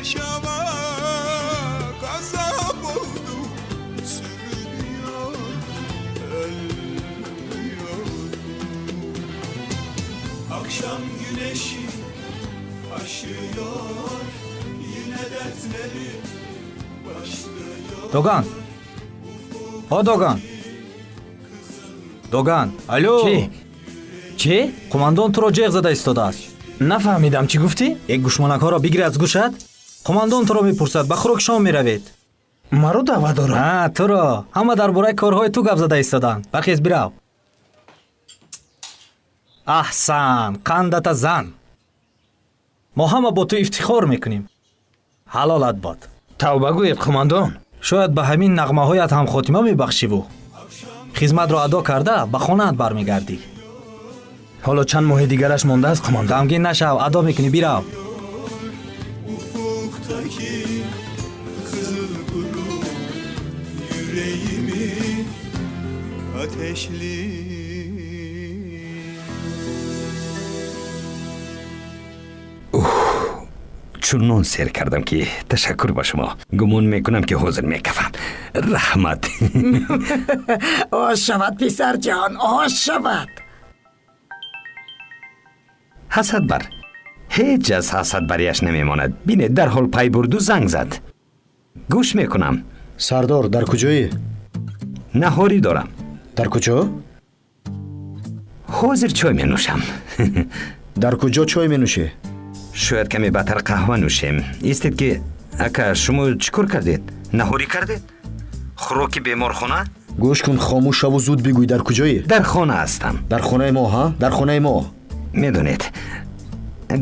Yaşamak azap oldu, sürünüyor, ölüyorum. Akşam güneşi aşıyor, yine dertlerim başlıyor. Доган, о Доган, Доган, алло. Чӣ? Чӣ? Қумандон туро ҷеғ зада истодааст. Нафаҳмидам, чӣ гуфтӣ? Як гӯшмонакҳоро бигир аз гӯшат. Қумандон туро мепурсад, ба хӯроки шом меравед. Маро даъват дорад? А, туро. Ҳама дар бораи корҳои ту гап зада истоданд. Бархез, бирав. Аҳсан, қандата зан. Мо ҳама бо ту ифтихор мекунем. Ҳалолат бод. Тавба гӯед, қумандон. Шояд ба ҳамин нағмаҳоят ҳам хотима мебахшиву хизматро адо карда ба хонаат бармегардӣ. Ҳоло чанд моҳи дигараш мондааст, қумандон. Ғамгин нашав, адо мекунӣ, бирав. Ufuktaki kızıl kuru yüreğimi ateşli. Чунон сер кардам, ки ташаккур ба шумо. Гумон мекунам, ки ҳозир мекафам. Раҳмат. Ош шавад, писарҷон, ош шавад. Ҳасад бар ҳеҷ аз ҳасадбарияш намемонад. Бинед, дарҳол пай бурду занг зад. Гӯш мекунам. Сардор, дар куҷоӣ? Наҳорӣ дорам. Дар куҷо? Ҳозир чой менӯшам. Дар куҷо чой менӯшӣ? Шояд каме баъдтар қаҳва нӯшем. Истед, ки ака, шумо чӣ кор кардед? Наҳорӣ кардед? Хӯроки беморхона? Гӯш кун, хомӯш шаву зуд бигӯй, дар куҷоӣ? Дар хона ҳастам. Дар хонаи мо, ҳа? Дар хонаи мо. Медонед,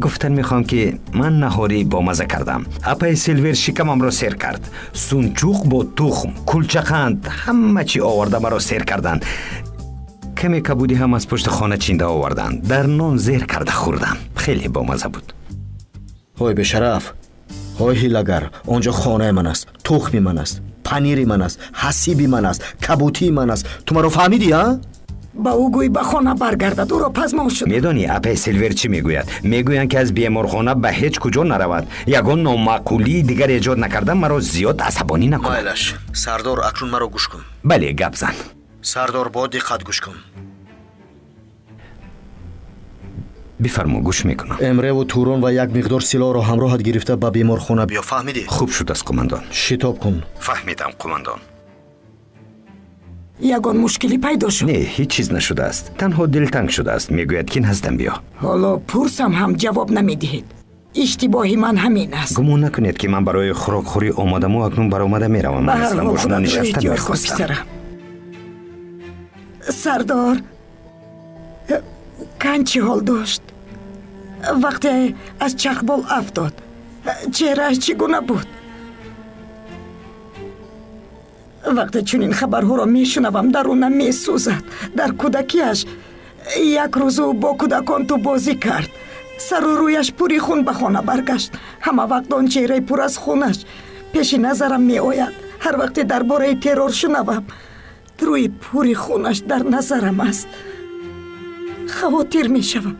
гуфтан мехоҳам, ки ман наҳорӣ бомаза кардам. Апаи Силвер шикамамро сер кард. Сунчуқ бо тухм, кулчақанд, ҳама чӣ оварда маро сер карданд. Каме кабудӣ ҳам аз пушти хона чинда оварданд, дар нон зер карда хӯрдам. Хеле бомаза буд. Ҳой бешараф, ҳой ҳилагар, он ҷо хонаи ман аст, тухми ман аст, панири ман аст, ҳасиби ман аст, кабутии ман аст. Ту маро фаҳмидӣ, а? Ба ӯ гӯй ба хона баргардад, ӯро пазмон шуд. Медонӣ, апаи Силвер чӣ мегӯяд? Мегӯянд, ки аз беморхона ба ҳеҷ куҷо наравад. Ягон номаъқулии дигар эҷод накарда, маро зиёд асабонӣ накунад. Майлаш, сардор, акнун маро гӯш кун. Бале, гап зан. Сардор, бо диққат гӯш кун. Бифармо, гӯш мекунам. Эмреву Турон ва як миқдор силоҳро ҳамроҳат гирифта ба беморхона биё, фаҳмидӣ? Хуб шудааст, қумандон. Шитоб кун. Фаҳмидам, қумандон. Ягон мушкилӣ пайдо шуд? Не, ҳеҷ чиз нашудааст, танҳо дилтанг шудааст. Мегӯяд, ки наздам биё. Ҳоло пурсам ҳам ҷавоб намедиҳед. Иштибоҳи ман ҳамин аст. Гумон накунед, ки ман барои хӯрокхӯрӣ омадаму акнун баромада меравам. Ба Ман ҳар аслан ҳол бо шумо худатро нишаста эҳтиёт кун, мехостам. писарам. Сардор, Кан чӣ ҳол дошт вақте аз чахбол афтод? Чеҳрааш чӣ гуна буд? Вақте чунин хабарҳоро мешунавам, дарунам месӯзад. Дар кӯдакиаш як рӯз ӯ бо кӯдакон ту бозӣ кард, сару рӯяш пури хун ба хона баргашт. Ҳама вақт он чеҳраи пур аз хунаш пеши назарам меояд. Ҳар вақте дар бораи террор шунавам, рӯи пури хунаш дар назарам аст, хавотир мешавам.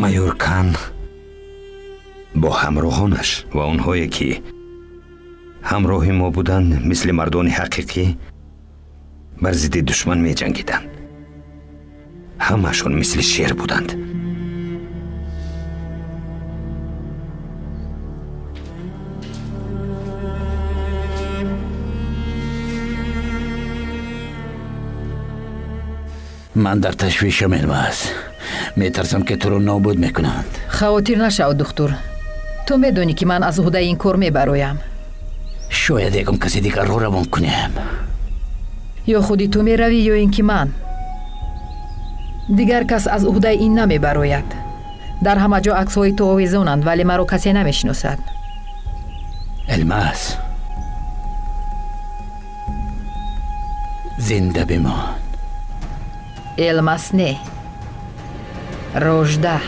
Майор Кан бо ҳамроҳонаш ва онҳое, ки ҳамроҳи мо буданд, мисли мардони ҳақиқӣ бар зидди душман меҷангиданд. Ҳамаашон мисли шер буданд. Ман дар ташвишам, Элмаз. Метарсам, ки туро нобуд мекунанд. Хавотир нашав, духтур. Ту медонӣ, ки ман аз уҳдаи ин кор мебароям. Шояд ягон каси дигарро равон кунем. Ё худи ту меравӣ, ё ин ки ман. Дигар кас аз уҳдаи ин намебарояд. Дар ҳама ҷо аксҳои ту овезонанд, вале маро касе намешиносад. Элмаз, зинда бимон. Элмас не, Рожда.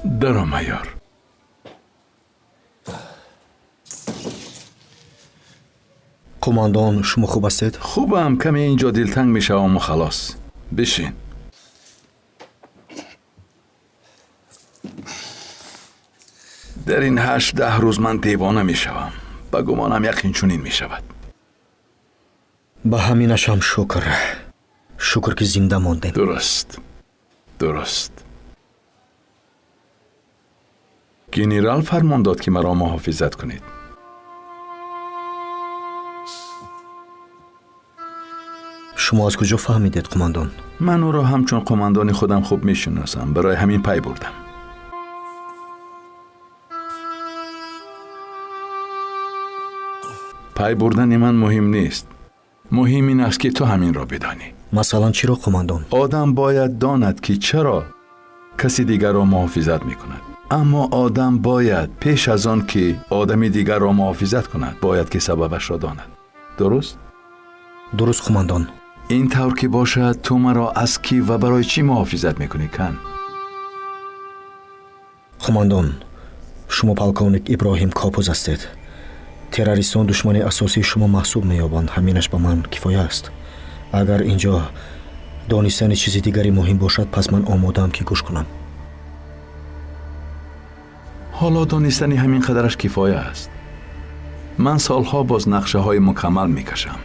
Даро, майор. Қумандон, шумо хуб ҳастед? Хубам, каме инҷо дилтанг мешаваму халос. Бишин. Дар ин 8-10 рӯз ман девона мешавам. Ба гумонам яқин чунин мешавад. Ба ҳаминашам шукр. Шукр, ки зинда мондем. Дуруст. Дуруст. Генерал фармон дод, ки маро муҳофизат кунед. Шумо аз куҷо фаҳмидед, қумандон? Ман ӯро ҳамчун қумандони худам хуб мешиносам, барои ҳамин пай бурдам. Пай бурдани ман муҳим нест. Муҳим ин аст, ки ту ҳаминро бидонӣ. Масалан, чиро, қумандон? Одам бояд донад, ки чаро каси дигарро муҳофизат мекунад. Аммо одам бояд пеш аз он ки одами дигарро муҳофизат кунад, бояд ки сабабашро донад. Дуруст? Дуруст, қумандон. Ин тавр ки бошад, ту маро аз кӣ ва барои чӣ муҳофизат мекунӣ, Кан? Қумандон, шумо полковник Иброҳим Копуз ҳастед. Террористон душмани асосии шумо маҳсуб меёбанд. Ҳаминаш ба ман кифоя аст. Агар инҷо донистани чизи дигаре муҳим бошад, пас ман омодаам, ки гӯш кунам. Ҳоло донистани ҳамин қадараш кифоя аст. Ман солҳо боз нақшаҳои мукаммал мекашам.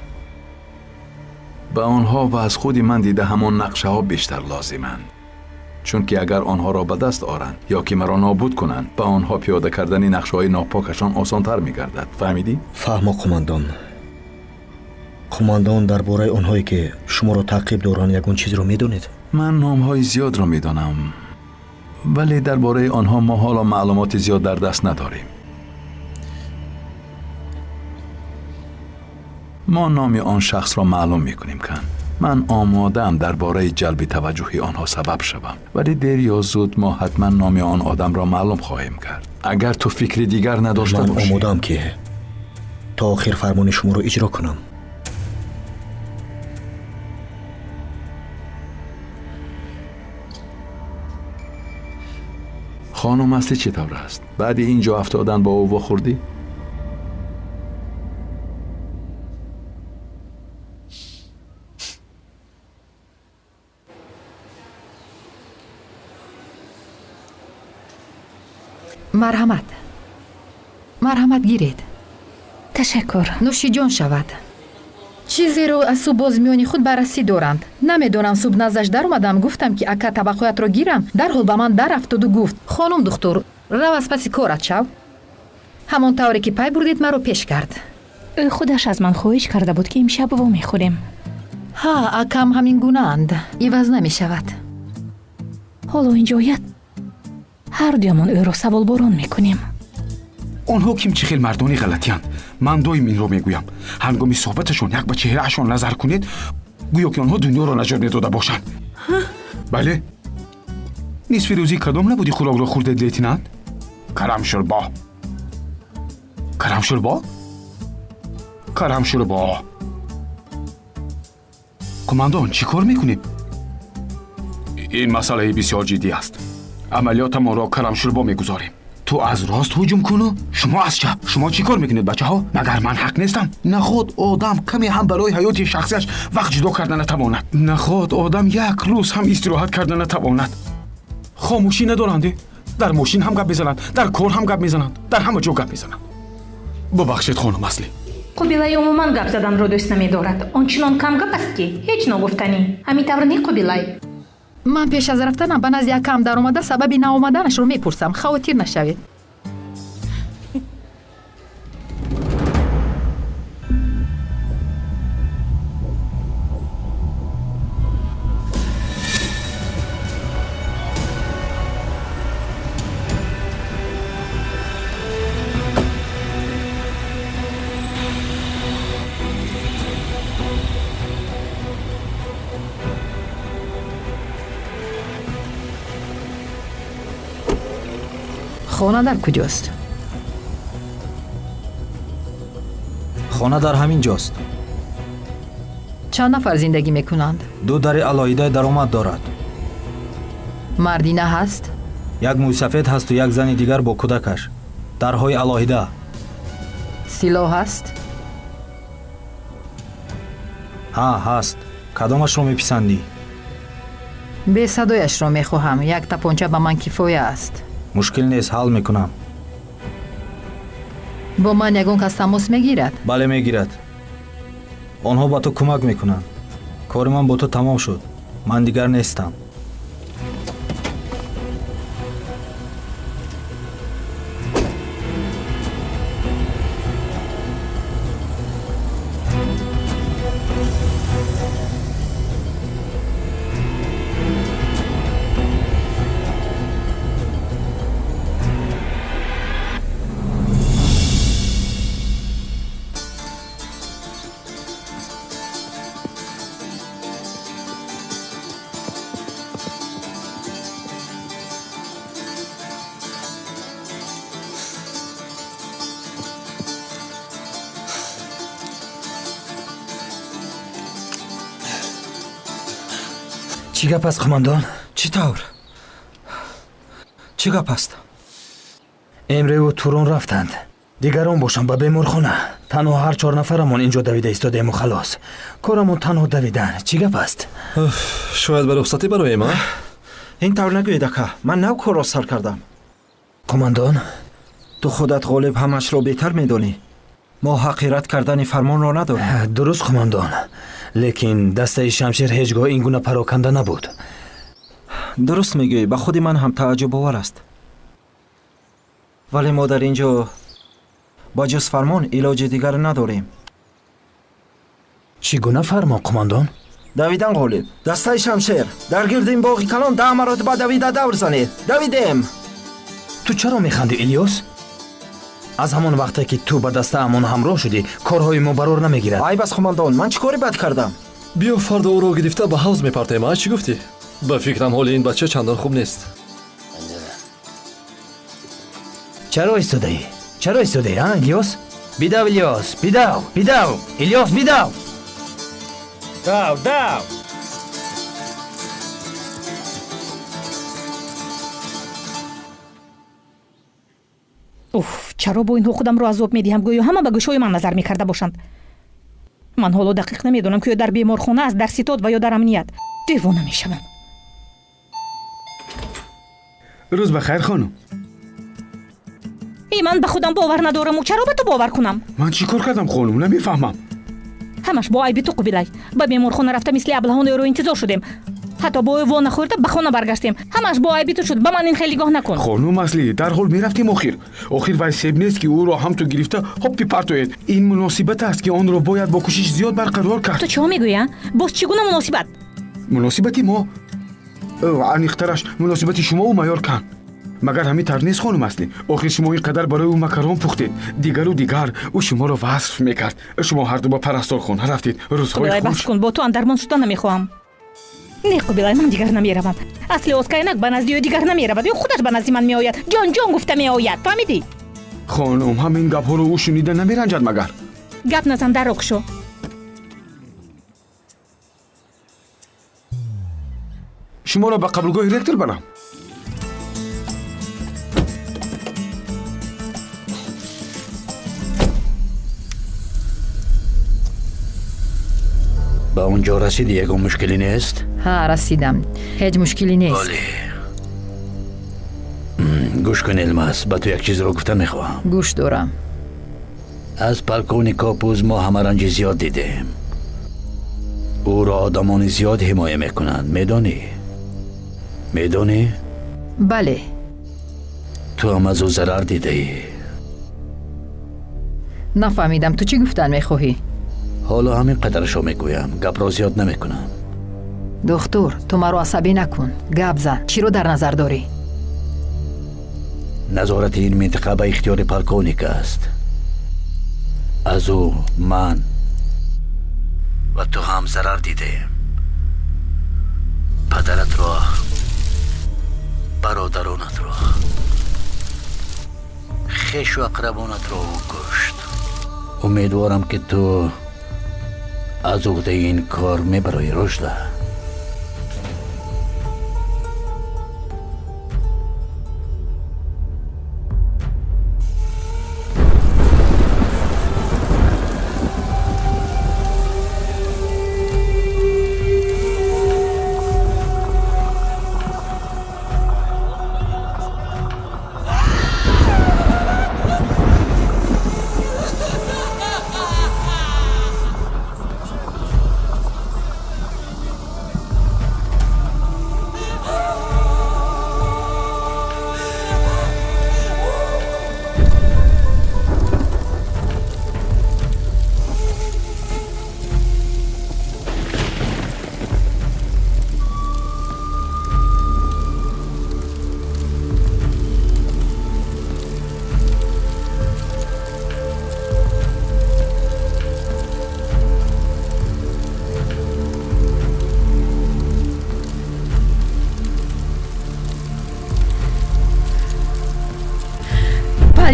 Ба онҳо ва аз худи ман дида ҳамон нақшаҳо бештар лозиманд. Чунки агар онҳоро ба даст оранд ё ки маро нобуд кунанд, ба онҳо пиёда кардани нақшаҳои нопокашон осонтар мегардад. Фаҳмидӣ? Фаҳмо, қумандон. Қумандон, дар бораи онҳое ки шуморо таъқиб доранд, ягон чизро медонед? Ман номҳои зиёдро медонам, вале дар бораи онҳо мо ҳоло маълумоти зиёд дар даст надорем. Мо номи он шахсро маълум мекунем, Кан. Ман омодаам дар бораи ҷалби таваҷҷӯҳи онҳо сабаб шавам, вале дер ё зуд мо ҳатман номи он одамро маълум хоҳем кард. Агар ту фикри дигар надошта бошӣ. Ман омодаам, ки то охир фармони шуморо иҷро кунам. Хонум Аслӣ чӣ тавр аст? Баъди ин ҷо афтодан бо ӯ вохӯрдӣ? Марҳамат, марҳамат, гиред. Ташаккур. Нӯши ҷон шавад. Чизеро аз субҳ боз миёни худ баррасӣ доранд. Намедонам, субҳ наздаш даромадам, гуфтам, ки ака табақоятро гирам, дарҳол ба ман дар афтоду гуфт: хонум духтур, рав аз паси корат шав. Ҳамон тавре ки пай бурдед, маро пеш кард. Ӯ худаш аз ман хоҳиш карда буд, ки имшаб вомехӯрем. Ҳа, акам ҳамин гунаанд, иваз намешавад. Ҳоло инҷоят ҳар дуямон ӯро саволборон мекунем. Онҳо ким чӣ хел мардони ғалатиянд. Ман доим инро мегӯям. Ҳангоми суҳбаташон як ба чеҳраашон назар кунед, гӯё ки онҳо дунёро наҷот медода бошанд. Бале, нисфи рӯзӣ кадом набуди хӯрокро хӯрдед, лейтенант? Карамшӯрбо, карамшӯрбо, карамшӯрбо. Қумандон, чӣ кор мекунем? Ин масъалаи бисёр ҷиддӣ аст. Амалиётамонро карамшӯрбо мегузорем. Ту аз рост ҳуҷум куну, шумо аз чап. Шумо чӣ кор мекунед, бачаҳо? Магар ман ҳақ нестам? Наход одам каме ҳам барои ҳаёти шахсиаш вақт ҷудо карда натавонад. Наход одам як рӯз ҳам истироҳат карда натавонад. Хомӯшӣ надоранд. Дар мошин ҳам гап мезананд, дар кор ҳам гап мезананд, дар ҳама ҷо гап мезананд. Бубахшед, хонум Аслӣ. Қубилай умуман гап заданро дӯст намедорад. Он чунон камгап аст, ки ҳеҷ ногуфтанӣ. Ҳамин тавр не, Қубилай? Ман пеш аз рафтанам ба назди акам даромада сабаби наомаданашро мепурсам. Хавотир нашавед. Хона дар куҷост? Хона дар ҳамин ҷост. Чанд нафар зиндагӣ мекунанд? Ду дари алоҳидаи даромад дорад. Мардина ҳаст? Як мӯйсафед ҳасту як зани дигар бо кӯдакаш. Дарҳои алоҳида. Силоҳ ҳаст? Ҳа, ҳаст. Кадомашро меписандӣ? Бесадояшро мехоҳам. Як тапонча ба ман кифоя аст. Мушкил нест, ҳал мекунам. Бо ман ягон кас тамос мегирад? Бале, мегирад. Онҳо ба ту кӯмак мекунанд. Кори ман бо ту тамом шуд. Ман дигар нестам. Чӣ гап аст, қумандон? Чӣ тавр? Чӣ гап аст? Эмреву Турон рафтанд. Дигарон бошанд ба беморхона. Танҳо ҳар чор нафарамон инҷо давида истодему халос. Корамон танҳо давидан. Чӣ гап аст? Шояд ба рухсатӣ бароем, а? Ин тавр нагӯед, ака. Ман нав корро сар кардам. Қумандон? Ту худат ғолиб ҳамашро беҳтар медонӣ. Мо ҳаққи рад кардани фармонро надорем. Дуруст, қумандон. Лекин дастаи шамшер ҳеҷ гоҳ ин гуна пароканда набуд. Дуруст мегӯӣ, ба худи ман ҳам тааҷҷубовар аст. Вале мо дар ин ҷо ба ҷуз фармон илоҷи дигар надорем. Чӣ гуна фармон, қумандон? Давидан, ғолиб. Дастаи шамшер дар гирди ин боғи калон 10 маротиба давида давр занед. Давидем! Ту чаро механдӣ, Илёс? Аз ҳамон вақте ки ту ба дастаамон ҳамроҳ шудӣ, корҳои мо барор намегирад. Айб аст, қумандон, ман чӣ кори бад кардам? Биё фардо ӯро гирифта ба ҳавз мепартем, а? Чӣ гуфтӣ? Ба фикрам ҳоли ин бача чандон хуб нест. Чаро истодаӣ? Чаро истодаӣ, а, Илёс? Бидав, Илёс, бидав, бидав, Илёс, бидав! Дав, дав! Уф, чаро бо инҳо худамро азоб медиҳам? Гӯё ҳама ба гӯшҳои ман назар мекарда бошанд. Ман ҳоло дақиқ намедонам, ки ё дар беморхона аст, дар ситод ва ё дар амният. Девона мешавам. Рӯз ба хайр, хонум. Э, ман ба худам бовар надораму чаро ба ту бовар кунам? Ман чӣ кор кардам, хонум? Намефаҳмам. Ҳамаш бо айби ту, Қубилай. Ба беморхона рафта мисли аблаҳон ӯро интизор шудем. Ҳатто бо ӯ во нахӯрда ба хона баргаштем. Ҳамаш бо айби ту шуд. Ба ман ин хел нигоҳ накун. Хонум Асли, дарҳол мерафтем охир. Охир вай себ нест, ки ӯро ҳам ту гирифта ҳоп бипартоед. Ин муносибат аст, ки онро бояд бо кӯшиш зиёд барқарор кард. Ту чиҳо мегӯӣ, а? Боз чӣ гуна муносибат? Муносибати мо, аниқтараш муносибати шумову майор Кан. Магар ҳамин тавр нест, хонум Асли? Охир шумо ин қадар барои ӯ макарон пухтед. Дигару дигар ӯ шуморо васф мекард. Шумо ҳарду ба парасторхона рафтед. Рӯзҳои хуш. Бас кун, бо ту андармон шуда намехоҳам. Не, Қубилай, ман дигар намеравам. Асли Оскайнак ба назди ӯ дигар намеравад. Ё худаш ба назди ман меояд. Ҷон ҷон гуфта меояд. Фаҳмидӣ? Хонум, ҳамин гапҳоро ӯ шунида намеранҷад магар? Гап назан, дарро кушо. Шуморо ба қабулгоҳи ректор барам. Ба он ҷо расидӣ, ягон мушкилӣ нест? Ҳа, расидам. Ҳеҷ мушкилӣ нест. Олӣ. Гӯш кун, Элмас, ба ту як чизро гуфта мехоҳам. Гӯш дорам. Аз полковник Копуз мо ҳама ранҷи зиёд дидем. Ӯро одамони зиёд ҳимоя мекунанд, медонӣ? Медонӣ? Бале. Ту ҳам аз ӯ зарар дидаӣ. Нафаҳмидам, ту чӣ гуфтан мехоҳӣ? Ҳоло ҳамин қадарашо мегӯям, гапро зиёд намекунам. Духтур, ту маро асабӣ накун. Гап зан, чиро дар назар дорӣ? Назорати ин минтақа ба ихтиёри полковник аст. Аз ӯ ман ва ту ҳам зарар дидем. Падаратро, бародаронатро, хешу ақрабонатро ӯ кушт. Умедворам, ки ту аз уҳдаи ин кор мебароӣ, Ружда.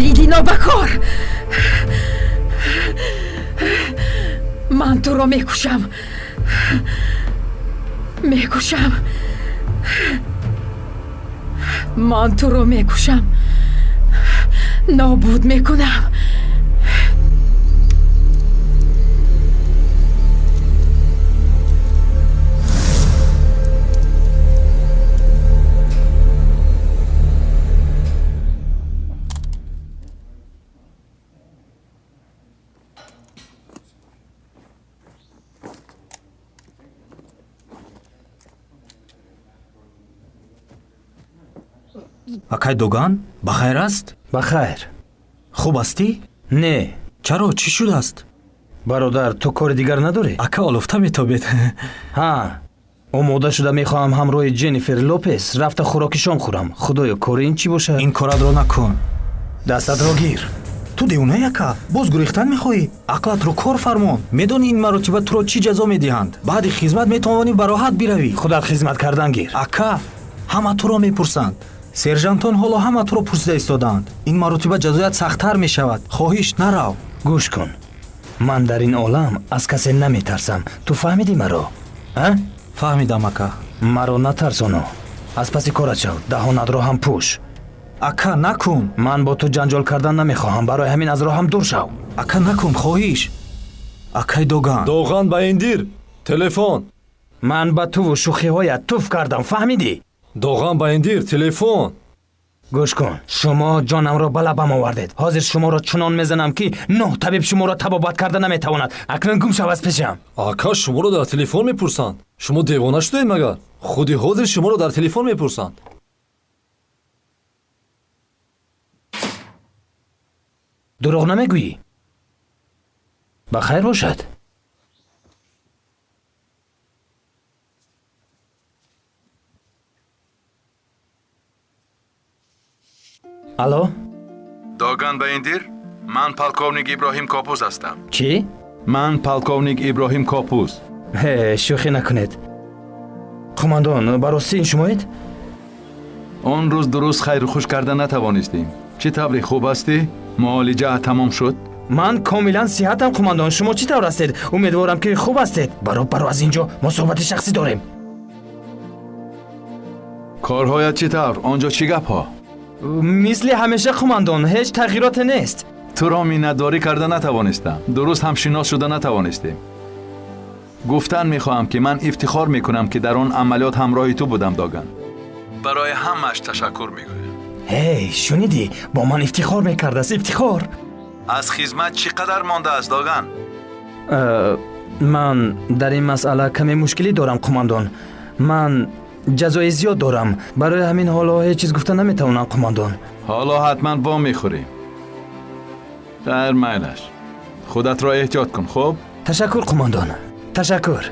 Палиди нобакор, ман туро мекушам, мекушам, ман туро мекушам, нобуд мекунам. Акай Доган, ба хайр аст? Ба хайр. Хуб ҳастӣ? Не. Чаро, чӣ шудааст? Бародар, ту кори дигар надорӣ? Ака, олуфта метобед. Ҳа, омода шуда мехоҳам ҳамроҳи Ҷеннифер Лопес рафта хӯроки шом хӯрам. Худоё, кори ин чӣ бошад? Ин коратро накун. Дастатро гир. Ту девонаи, ака? Боз гурехтан мехоҳӣ? Ақлатро кор фармон. Медонӣ ин маротиба туро чӣ ҷазо медиҳанд? Баъди хизмат метавонӣ ба роҳат биравӣ. Худат хизмат кардан гир. Ака, ҳама туро мепурсанд. Сержантон ҳоло ҳама туро пурсида истодаанд. Ин маротиба ҷазоят сахттар мешавад. Хоҳиш, нарав. Гӯш кун, ман дар ин олам аз касе наметарсам. Ту фаҳмидӣ маро? А? Фаҳмидам, ака. Маро натарсоно. Аз паси корат шав, даҳонатро ҳам пӯш. Ака, накун. Ман бо ту ҷанҷол кардан намехоҳам, барои ҳамин аз роҳам дур шав. Ака, накун, хоҳиш. Акай Доган. Доган, ба индир телефон. Ман ба туву шӯхиҳоят туф кардам, фаҳмидӣ? Доған, ба индир телефон. Гӯш кун, шумо ҷонамро ба лабам овардед. Ҳозир шуморо чунон мезанам, ки нӯҳ табиб шуморо табобат карда наметавонад. Акнун гум шав аз пешам. Ака, шуморо дар телефон мепурсанд. Шумо девона шудаед магар? Худи ҳозир шуморо дар телефон мепурсанд. Дурӯғ намегӯӣ? Ба хайр бошад. Алло? Доган, ба индир, ман полковник Иброҳим Копуз ҳастам. Чӣ? Ман полковник Иброҳим Копуз. Ҳе, шӯхӣ накунед. Қумандон, ба ростӣ ин шумоед? Он рӯз дуруст хайру хуш карда натавонистем. Чӣ тавре, хуб ҳастӣ? Муолиҷаат тамом шуд? Ман комилан сиҳатам, қумандон. Шумо чӣ тавр ҳастед? Умедворам, ки хуб ҳастед. Баро, баро аз ин ҷо, мо суҳбати шахсӣ дорем. Корҳоят чӣ тавр? Он ҷо чӣ гапҳо? Мисли ҳамеша, қумандон, ҳеҷ тағйироте нест. Туро миннатдорӣ карда натавонистам. Дуруст ҳамшинос шуда натавонистем. Гуфтан мехоҳам, ки ман ифтихор мекунам, ки дар он амалиёт ҳамроҳи ту будам, Доган. Барои ҳамааш ташаккур мегӯям. Ҳей, шунидӣ? Бо ман ифтихор мекардааст, ифтихор. Аз хизмат чӣ қадар мондааст, Доган? Ман дар ин масъала каме мушкилӣ дорам, қумандон. Ман ҷазои зиёд дорам. Барои ҳамин ҳоло ҳеҷ чиз гуфта наметавонам, қумандон. Ҳоло ҳатман во мехӯрем. Хайр, майлаш. Худатро эҳтиёт кун, хуб? Ташаккур, қумандон. Ташаккур.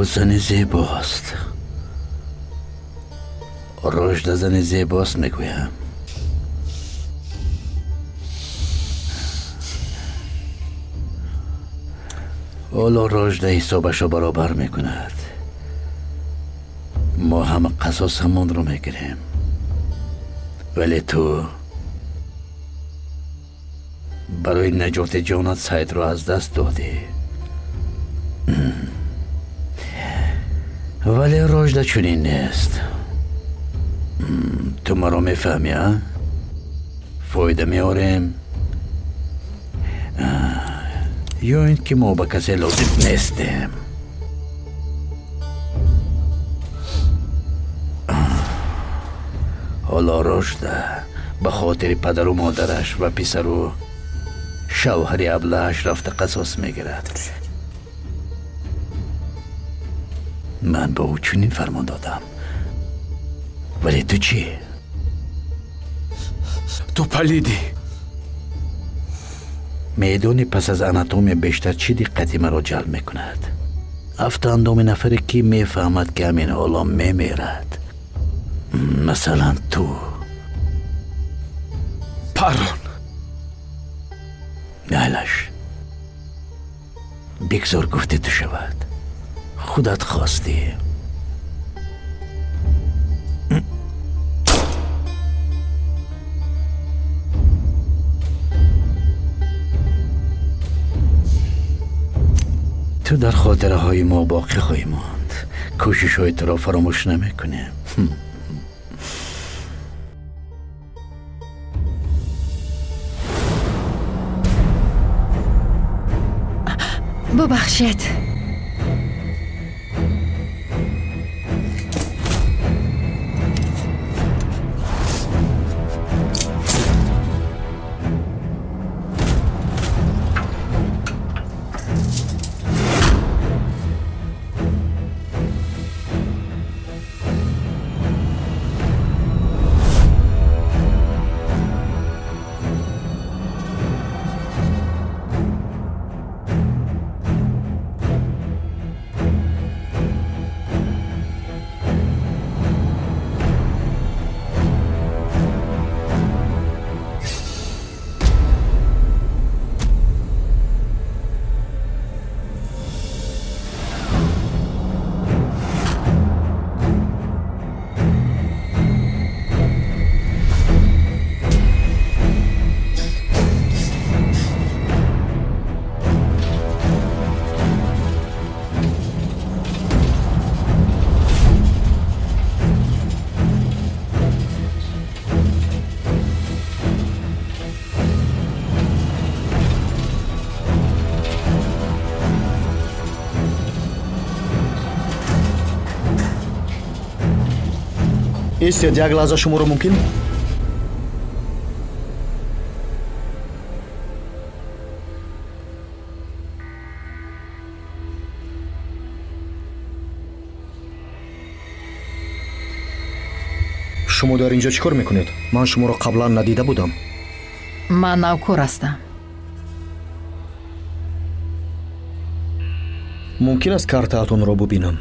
Ӯ зани зебост. Рожда зани зебост мегӯям. Ҳоло Рожда ҳисобашро баробар мекунад. Мо ҳама қасосамонро мегирем. Вале ту барои наҷоти ҷонат Саидро аз даст додӣ. Вале Рожда чунин нест. Ту маро мефаҳмӣ, а? Фоида меорем ё ин ки мо ба касе лозим нестем. Ҳоло Рожда ба хотири падару модараш ва писару шавҳари аблаҳаш рафта қасос мегирад. Ман ба ӯ чунин фармон додам. Вале ту чӣ? Ту палидӣ. Медонӣ пас аз анатомия бештар чӣ диққати маро ҷалб мекунад? Афтаандоми нафаре ки мефаҳмад ки ҳамин ҳоло мемирад. Масалан ту. Парон. Айлаш. Бигзор гуфти ту шавад. Худат хостӣ. Ту дар хотираҳои мо боқӣ хоҳӣ монд. Кӯшишҳои туро фаромӯш намекунем. Бубахшед. Истед, як лаҳза шуморо мумкин? Шумо дар инҷо чӣ кор мекунед? Ман шуморо қаблан надида будам. Ман навкор ҳастам. Мумкин аст картаатонро бубинам?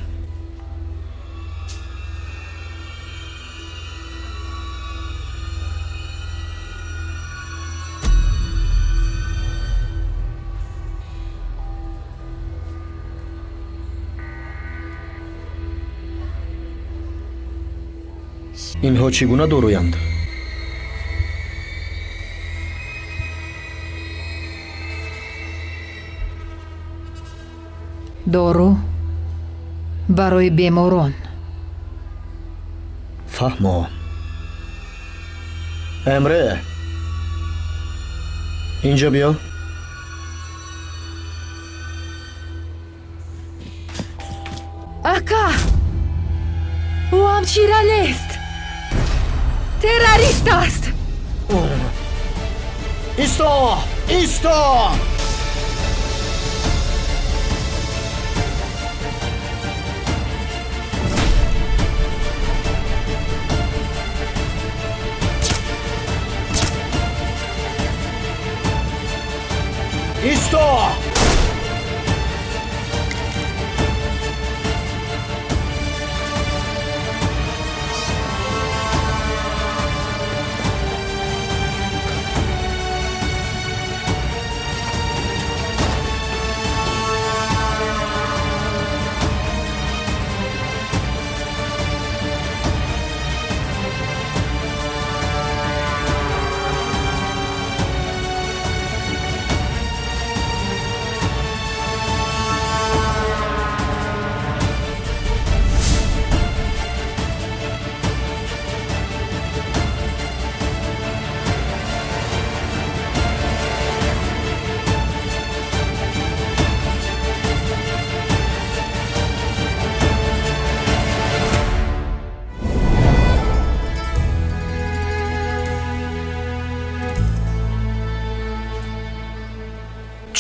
Инҳо чӣ гуна дорӯянд? Дору барои беморон. Фаҳмо. Эмре, инҷо биё. Ака, ӯ ҳамшира нест. Террорист аст. Исто! Исто! Исто!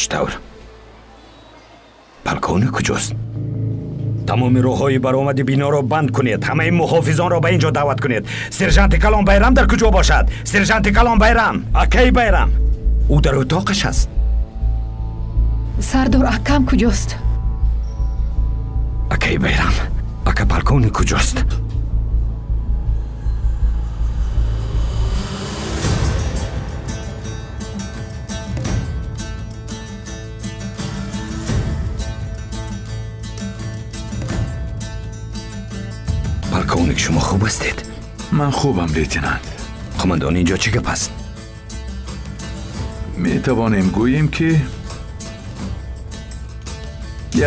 Чӣ тавр? Полковник куҷост? Тамоми роҳҳои баромади биноро банд кунед. Ҳамаи муҳофизонро ба ин ҷо даъват кунед. Сержанти калон Байрам дар куҷо бошад? Сержанти калон Байрам, акаи Байрам. Ӯ дар утоқаш аст. Сардор, акам куҷост? Акаи Байрам, ака полковник куҷост? Полковник, шумо хуб ҳастед? Ман хубам, лейтенант. Қумандон, инҷо чӣ гап аст? Метавонем гӯем, ки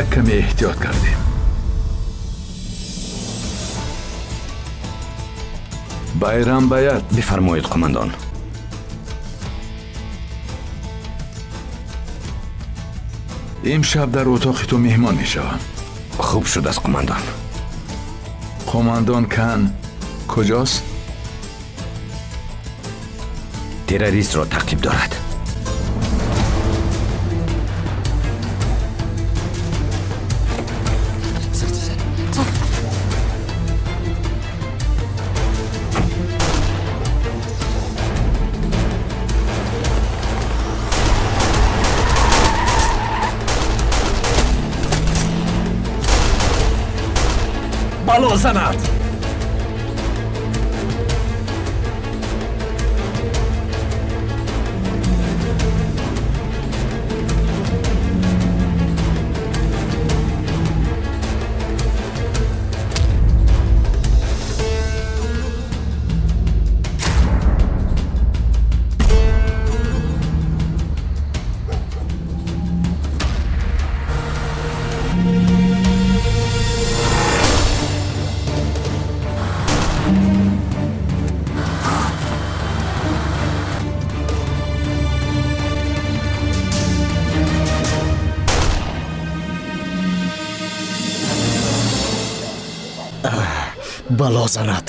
як каме эҳтиёт кардем. Байрам Баят. Бифармоед, қумандон. Имшаб дар утоқи ту меҳмон мешавам. Хуб шудааст, қумандон. Қумандон Кан куҷост? Террористро таъқиб дорад. Бало занад! Бало занад!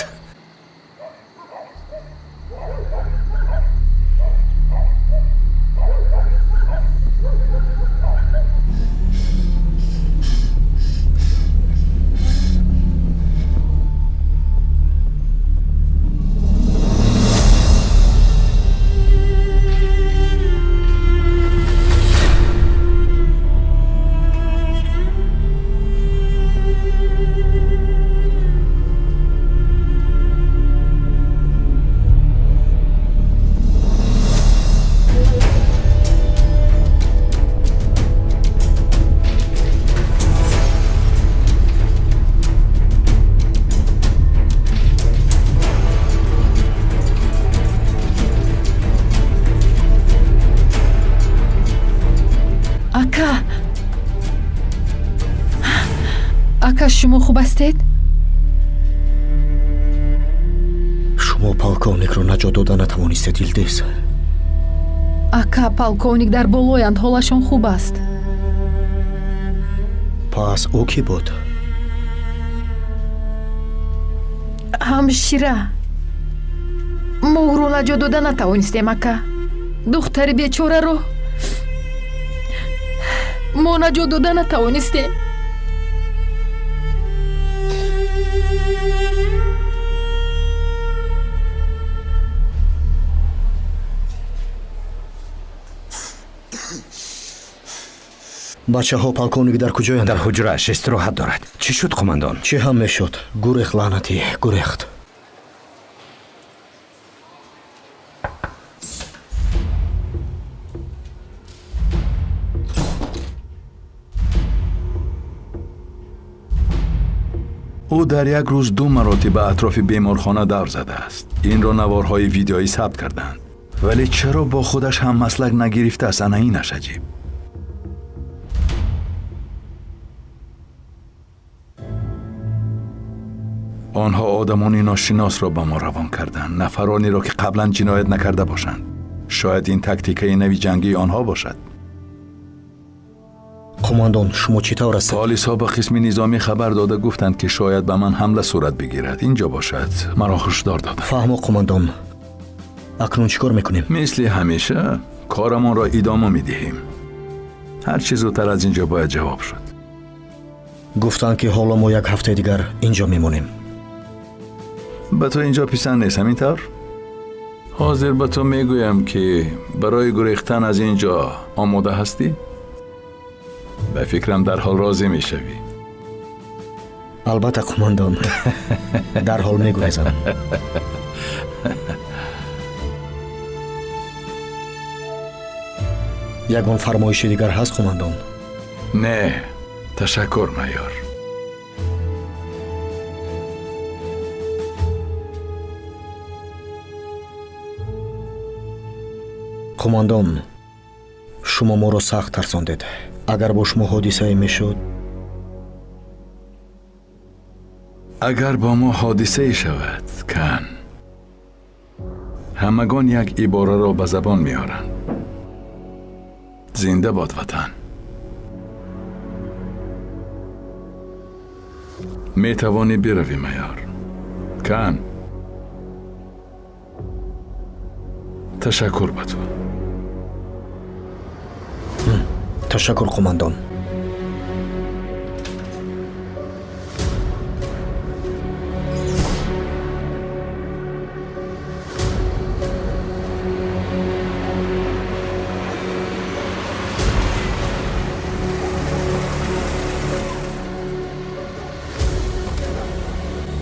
Ака, шумо хуб ҳастед? Шумо полковникро наҷот дода натавонистед, Илдиз. Ака, полковник дар болоянд, ҳолашон хуб аст. Пас ӯ кӣ буд? Ҳамшира. Мо ӯро наҷот дода натавонистем, ака. Духтари бечораро мо наҷот дода натавонистем. Бачаҳо, полковник дар куҷоянд? Дар ҳуҷрааш истироҳат дорад. Чӣ шуд, қумандон? Чӣ ҳам мешуд? Гурехт, лаънатӣ, гурехт. Ӯ дар як рӯз 2 маротиба атрофи беморхона давр задааст. Инро наворҳои видеоӣ сабт карданд. Вале чаро бо худаш ҳам маслак нагирифтааст, ана инаш аҷиб. Онҳо одамони ношиносро ба мо равон карданд, нафаронеро ки қаблан ҷиноят накарда бошанд. Шояд ин тактикаи нави ҷангии онҳо бошад. Қумандон, шумо чӣ тавр ҳастед? Полисҳо ба қисми низомӣ хабар дода гуфтанд, ки шояд ба ман ҳамла сурат бигирад. Инҷо бошад, маро ҳушдор доданд. Фаҳмо, қумандон. Акнун чӣ кор мекунем? Мисли ҳамеша корамонро идома медиҳем. Ҳар чӣ зудтар аз ин ҷо бояд ҷавоб шуд. Гуфтанд, ки ҳоло мо як ҳафтаи дигар инҷо мемонем. Ба ту инҷо писанд нест, ҳамин тавр? Ҳозир ба ту мегӯям, ки барои гурехтан аз ин ҷо омода ҳастӣ? Ба фикрам дарҳол розӣ мешавӣ. Албатта, қумандон, дарҳол мегурезам. Ягон фармоиши дигар ҳаст, қумандон? Не, ташаккур, майор. Қумандон, шумо моро сахт тарсондед. Агар бо шумо ҳодисае мешуд? Агар бо мо ҳодисае шавад, кан, ҳамагон як ибораро ба забон меоранд: зинда бод ватан. Метавонӣ биравӣ, майор. Кан, ташаккур ба ту. Ташаккур, қумандон.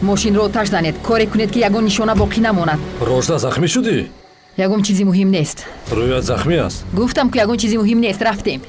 Мошинро оташ занед, коре кунед, ки ягон нишона боқӣ намонад. Рожда, захмӣ шудӣ? Ягон чизи муҳим нест. Рӯят захмӣ аст. Гуфтам, ки ягон чизи муҳим нест. Рафтем.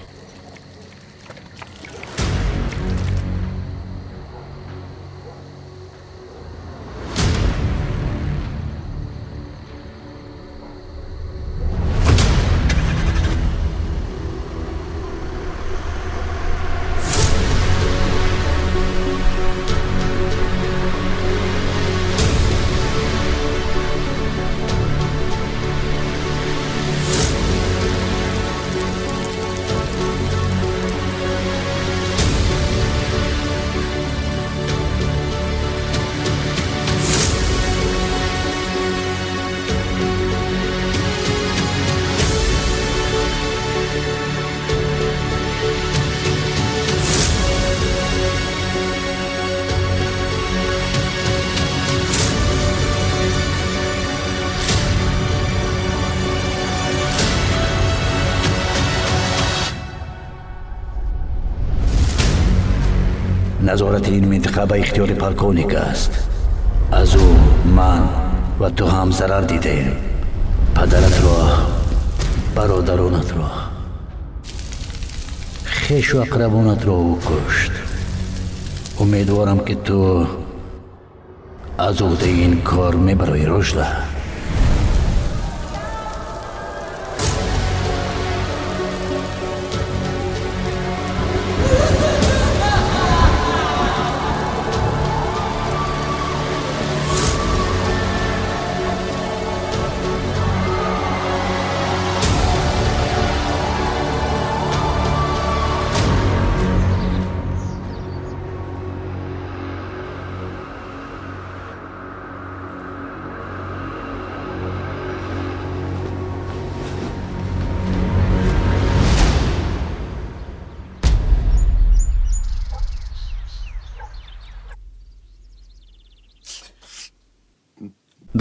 Назорати ин минтақа ба ихтиёри полковник аст. Аз ӯ ман ва ту ҳам зарар дидаем. Падаратро, бародаронатро, хешу ақрабонатро ӯ кушт. Умедворам, ки ту аз уҳдаи ин кор мебароӣ, Рожда.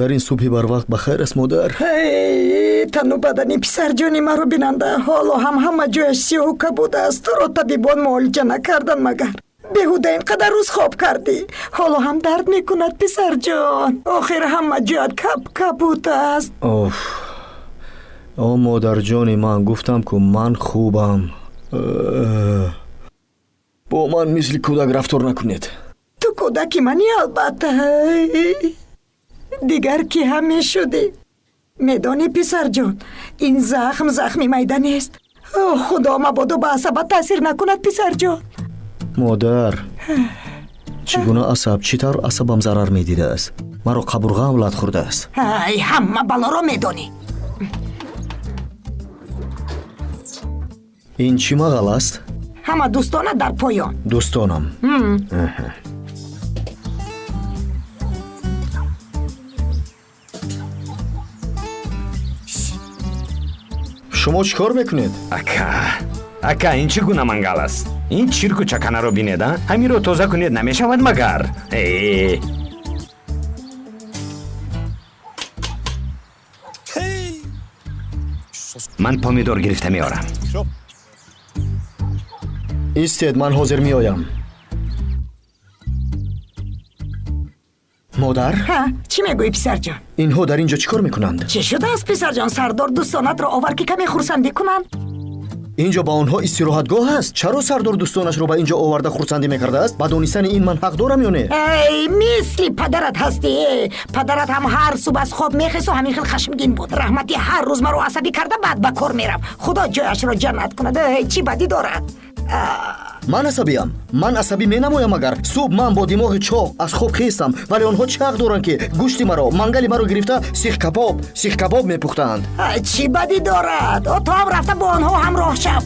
Дар ин субҳи барвақт ба хайр аст, модар? Тану бадани писарҷони маро бинанда, ҳоло ҳам ҳама ҷояш сиёҳу кабуд аст. Туро табибон муолиҷа накардан магар? Беҳуда ин қадар рӯз хоб кардӣ. Ҳоло ҳам дард мекунад, писарҷон. Охир ҳама ҷоят каб-кабуд аст. Оф, о модарҷони ман, гуфтам, ку ман хубам. Бо ман мисли кӯдак рафтор накунед. Ту кӯдаки манӣ, албатта. Дигар ки ҳам мешудӣ. Медонӣ, писарҷон, ин захм захми майда нест. Худо мабодо ба асабат таъсир накунад, писарҷон. Модар, чӣ гуна асаб? Чӣ тавр асабам зарар медидааст? Маро қабурғаам лат хӯрдааст. Ай, ҳама балоро медонӣ. Ин чӣ мағал аст? Ҳама дӯстона дар поён. Дӯстонам. Шумо чӣ кор мекунед? Ака, Ака, ин чӣ гуна мангал аст? Ин чирку чаканаро бинед, а? Ҳаминро тоза кунед намешавад магар? Э. Ман помидор гирифта меорам. Истед, ман ҳозир меоям. Модар? Ҳа, чӣ мегӯӣ, писарҷон? Инҳо дар ин ҷо чӣ кор мекунанд? Чӣ шудааст, писарҷон? Сардор дӯстонатро овард, ки каме хурсандӣ кунанд. Ин ҷо ба онҳо истироҳатгоҳ аст. Чаро сардор дӯстонашро ба ин ҷо оварда хурсандӣ мекардааст? Ба донистани ин ман ҳақ дорам ё не? Эй, мисли падарат ҳастӣ. Падарат ҳам ҳар субҳ аз хоб мехесту ҳамин хел хашмгин буд. Раҳматӣ ҳар рӯз маро асабӣ карда, баъд ба кор мерафт. Худо ҷояшро ҷаннат кунад. Эй, чӣ бадӣ дорад? Ман асабиям. Ман асабӣ менамоям агар субҳ ман бо димоғи чоқ аз хоб хестам, вале онҳо чӣ ҳақ доранд, ки гӯшти маро, мангали маро гирифта сихкабоб, сихкабоб мепухтаанд? Чӣ бадӣ дорад? О, ту ҳам рафта бо онҳо ҳамроҳ шав.